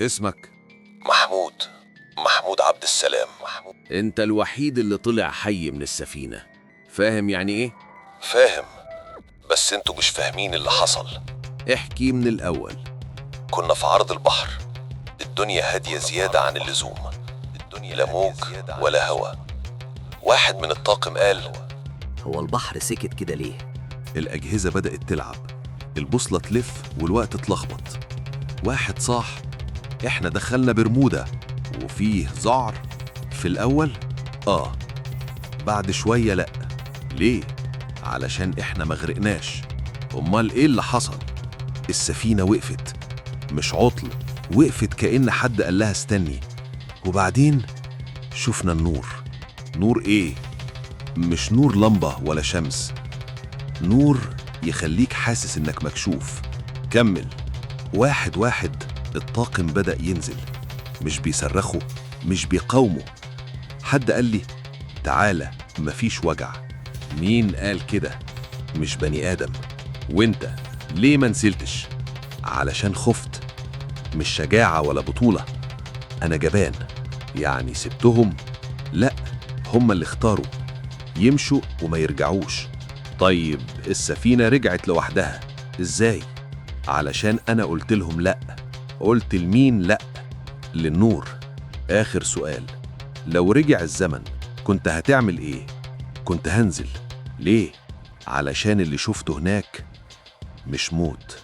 اسمك؟ محمود، محمود عبد السلام. محمود. انت الوحيد اللي طلع حي من السفينة، فاهم يعني ايه؟ فاهم، بس انتوا مش فاهمين اللي حصل. احكي من الأول. كنا في عرض البحر، الدنيا هادية زيادة عن اللزوم، لا موج ولا هوا. واحد من الطاقم قال: هو البحر سكت كده ليه؟ الأجهزة بدأت تلعب، البوصلة تلف والوقت اتلخبط. واحد صاح: احنا دخلنا برمودا وفيه ذعر. في الأول آه، بعد شوية لأ. ليه؟ علشان احنا ما غرقناش. أمال إيه اللي حصل؟ السفينة وقفت، مش عطل، وقفت كأن حد قال لها استني. وبعدين شفنا النور. نور إيه؟ مش نور لمبة ولا شمس، نور يخليك حاسس إنك مكشوف. كمل. واحد واحد الطاقم بدأ ينزل، مش بيصرخوا، مش بيقاوموا. حد قال لي: تعالى، مفيش وجع. مين قال كده؟ مش بني آدم. وانت ليه ما نزلتش؟ علشان خفت. مش شجاعة ولا بطولة، أنا جبان. يعني سبتهم؟ لا، هم اللي اختاروا يمشوا وما يرجعوش. طيب السفينة رجعت لوحدها ازاي؟ علشان أنا قلت لهم لأ. قلت لمين لأ؟ للنور. آخر سؤال: لو رجع الزمن كنت هتعمل إيه؟ كنت هنزل. ليه؟ علشان اللي شفته هناك مش موت.